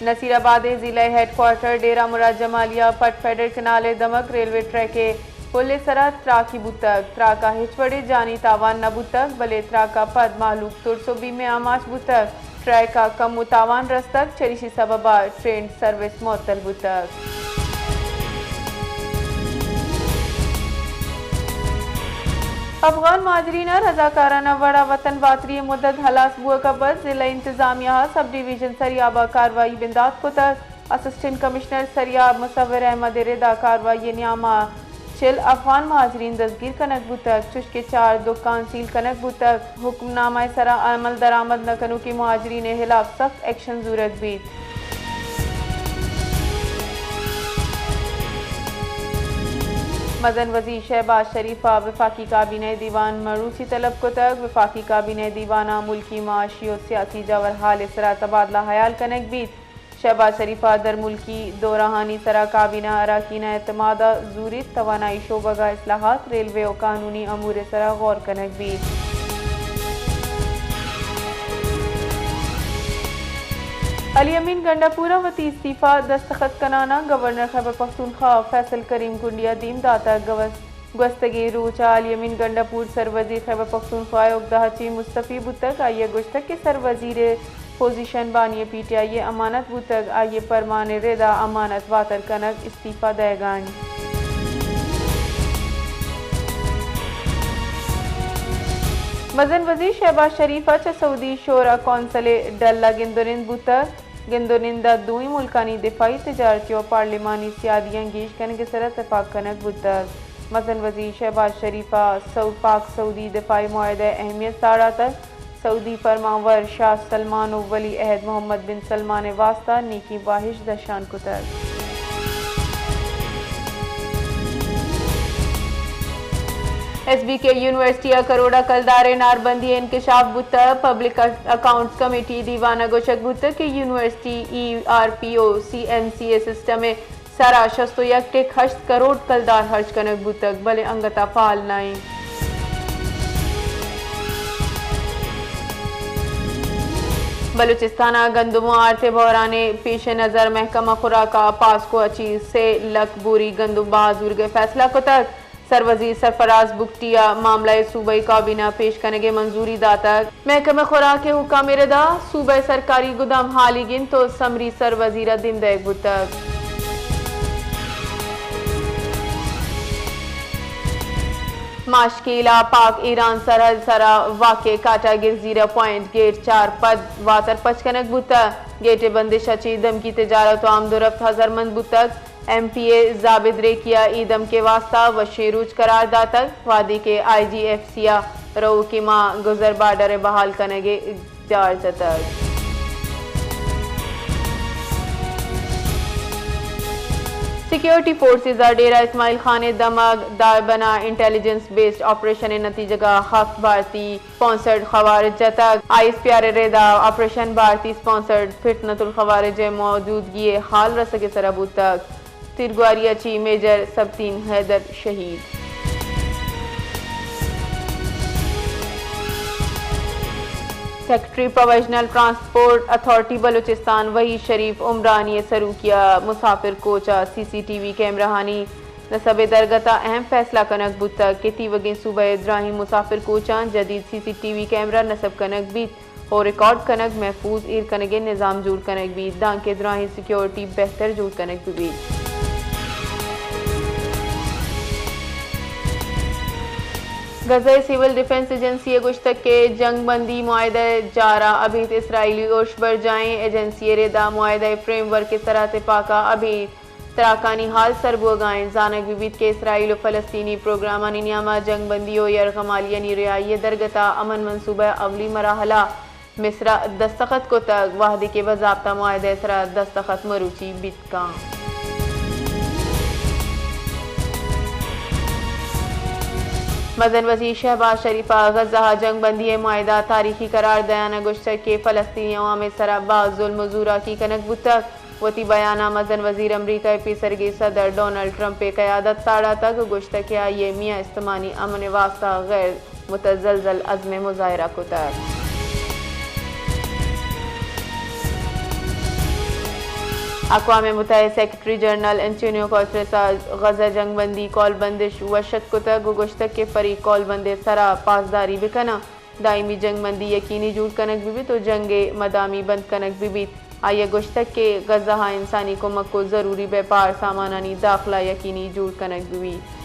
نصیر آباد ءِ ضلعی ہیڈ کوارٹر ڈیرہ مراد جمالی ءَ پٹ فیڈر کنال ءِ دمگ ریلوے ٹریک ءِ پل ءِ سرا تراکی بوتگ۔ تراک ءَ ہچ وڑیں جانی تاوان نہ بوتگ، بلے تراک ءَ پد مہلوک ترس ءُ بیم ءِ آماچ بوتگ۔ ٹریک ءَ کمو تاوان رستگ، چریشی سبب ءَ ٹرین سروس معطل بوتگ۔ افغان مہاجرین ءَ رضاکارانہ وڑ ءَ وطن باتری ءِ مدت ہلاس بوگ ءَ پد ضلع انتظامیہ ءَ سب ڈویژن سریاب ءَ کاروائی بندات کتگ۔ اسسٹنٹ کمشنر سریاب مصور احمد ءِ رد ءَ کاروائی ءِ نیام ءَ چل افغان مہاجرین دزگیر کنگ بوتگ، چوشکہ چار دکان سیل کنگ بوتگ۔ حکم نامہ ءِ سرا عمل درآمد نہ کنوکیں مہاجرین ءِ ہلاف سخت ایکشن زورگ بیت۔ مزن وزیر شہباز شریف ءَ وفاقی کابینہ ءِ دیوان مروچی طلب کتگ۔ وفاقی کابینہ ءِ دیوان ءَ ملکی معاشی ءُ سیاسی جاور حال ءِ سرا تبادلہ حیال کنگ بیت۔ شہباز شریف ءَ درملکی دورہانی سرا کابینہ اراکین ءَ اعتماد ءَ زوریت، توانائی شعبگ ءَ اصلاحات، ریلوے ءُ قانونی امور ءِ سرا غور کنگ بیت۔ علی امین گنڈاپور ءَ وتی استعفی دستخط کنان ءَ گورنر خیبر پختونخوا فیصل کریم کنڈی ءَ دیم داتگ۔ گوس گوستگیں روچ ءَ علی امین گنڈاپور سروزیر خیبر پختونخوا ءِ اگدہ ءَ چہ مستعفی بوتگ۔ آئی ءَ گوشتگ کہ سروزیر ءِ پوزیشن بانی پی ٹی آئی ءِ امانت بوتگ، آئی ءِ پرمان ءِ رد ءَ امانت واتر کنگ استعفی دئیگ ءَ انت۔ مزن وزیر شہباز شریف ءَ چہ سعودی شورا کونسل ءِ ڈل ءَ گند ءُ نند بوتگ۔ گند ءُ نند ءَ دوئیں ملکانی دفاعی، تجارتی ءُ پارلیمانی سیادیاں گیش کنگ ءِ سرا تپاک کنگ بوتگ۔ مزن وزیر شہباز شریف ءَ سعو-، پاک سعودی دفاعی معاہدہ ءِ اہمیت ساڑاتگ۔ سعودی فرمانور شاہ سلمان ءُ ولی عہد محمد بن سلمان ءِ واستہ نیکی واہشت درشان کتگ۔ ایس بی کے یونیورسٹی ءَ کروڑ ءَ کلدار ءِ ناربندی ءِ انکشاف بوتگ۔ پبلک اکاؤنٹس کمیٹی دیوان ءَ گوشگ بوتگ کہ یونیورسٹی ای آر پی ءُ سی ایم سی ءِ سسٹم ءِ سرا شست ءُ یک ٹک ہشت کروڑ کلدار ہرچ کنگ بوتگ، بلے انگت ءَ فعال نہ انت۔ بلوچستان ءَ گندم ءُ آرت ءِ بحران ءِ پیش نظر محکمہ خوراک ءَ پاسکو ءَ چہ سے لکھ بوری گندم بہا زورگ ءِ فیصلہ کتگ۔ سروزیر سرفراز بگٹی ءَ معاملہ ءَ صوبائی کابینہ ءَ پیش کنگ ءِ منظوری داتگ۔ محکمہ خوراک ءِ حکام ءِ رد ءَ صوبہ ءِ سرکاری گدام ہالیگ انت ءُ سمری سروزیر ءَ دیم دئیگ بوتگ۔ ماشکیل ءَ پاک ایران سرحد ءِ سرا واقع کاٹا گرزیرہ پوائنٹ گیٹ چار پد واتر پچ کنگ بوتگ۔ گیٹ ءِ بندش ءَ چہ دمگی تجارت ءُ آمد ءُ رفت ہزرمند بوتگ۔ ایم پی اے زابد ریکی ءَ اے دمگ ءِ واستہ وشیں روچ قرار داتگ، وہدے کہ آئی جی ایف سی ءَ رؤوکیں ماہ گزر بارڈر ءِ بحال کنگ ءِ جار جتگ۔ سیکیورٹی فورسز ءَ ڈیرہ اسماعیل خان ءِ دمگ دائبن ءَ انٹیلیجنس بیسڈ آپریشن ءِ نتیجگ ءَ ہفت بھارتی اسپانسرڈ خوارج جتگ۔ آئی ایس پی آر ءِ رد ءَ آپریشن بھارتی اسپانسرڈ فتنۃ الخوارج ءِ موجودگی ءِ ہال رسگ ءِ سرا بوتگ۔ تیرگواری ءَ چہ میجر سبطین حیدر شہید۔ Secretary provisional transport authority Balochistan Waheed Sharif Umrani ءِ سروکی ءَ مسافر کوچ ءَ سی سی ٹی وی کیمرہانی نصب ءِ درگت ءَ اہم فیصلہ کنگ بوتگ کہ تیوگیں صوبہ ءِ دراہیں مسافر کوچاں جدید سی سی ٹی وی کیمرہ نصب کنگ بیت ءُ ریکارڈ کنگ، محفوظ ایر کنگ ءِ نظام جوڑ کنگ بیت، دانکہ دراہیں سیکیورٹی بہتر جوڑ کنگ بہ بیت۔ غزہ ءِ سول ڈیفنس ایجنسی ءَ گوشتگ کہ جنگ بندی معاہدہ ءِ جار ءَ ابید اسرائیلی ارش برجاہ ایں۔ ایجنسی ءِ رد ءَ معاہدہ ءِ فریم ورک ءِ سرا تپاک ءَ ابید تراکانی ہال سر بوگ ءَ انت۔ زانگ بہ بیت کہ اسرائیل ءُ فلسطینی پروگرامانی نیام ءَ جنگ بندی ءُ یرغمالیانی رہائی ءِ درگت ءَ امن منصوبہ ءِ اولی مراحل ءَ مصر ءَ دستخط کتگ، وہدے کہ بضابطہ معاہدہ ءِ سرا دستخط مروچی بیت کنت۔ مزن وزیر شہباز شریف ءَ غزہ ءَ جنگ بندی ءِ معاہدہ ءَ تاریخی قرار دیان ءَ گوشتگ کہ فلسطینی عوام ءِ سرا باز ظلم ءُ زوراکی کنگ بوتگ۔ وتی بیان ءَ مزن وزیر امریکہ ءِ پیسرگیں صدر ڈونلڈ ٹرمپ ءِ قیادت ساڑاتگ ءُ گوشتگ کہ آئی ءَ میاں استمانی امن ءِ واستہ غیر متزلزل عزم ءِ مظاہرہ کتگ۔ اقوام متحدہ سیکرٹری جنرل انٹونیو گوتریس ء غزہ جنگ بندی کول بندش وش اتک کتگ و گوشتگ کہ فریق کول بندے سرا پاسداری بکناں، دائمی جنگ بندی یقینی جوڑ کنگ بہ بیت و جنگ ء مدامی بند کنگ بہ بیت۔ آئی ء گوشتگ کہ غزہ ء انسانی کمک و ضروری بیپار سامانانی داخلہ یقینی جوڑ کنگ بہ بیت۔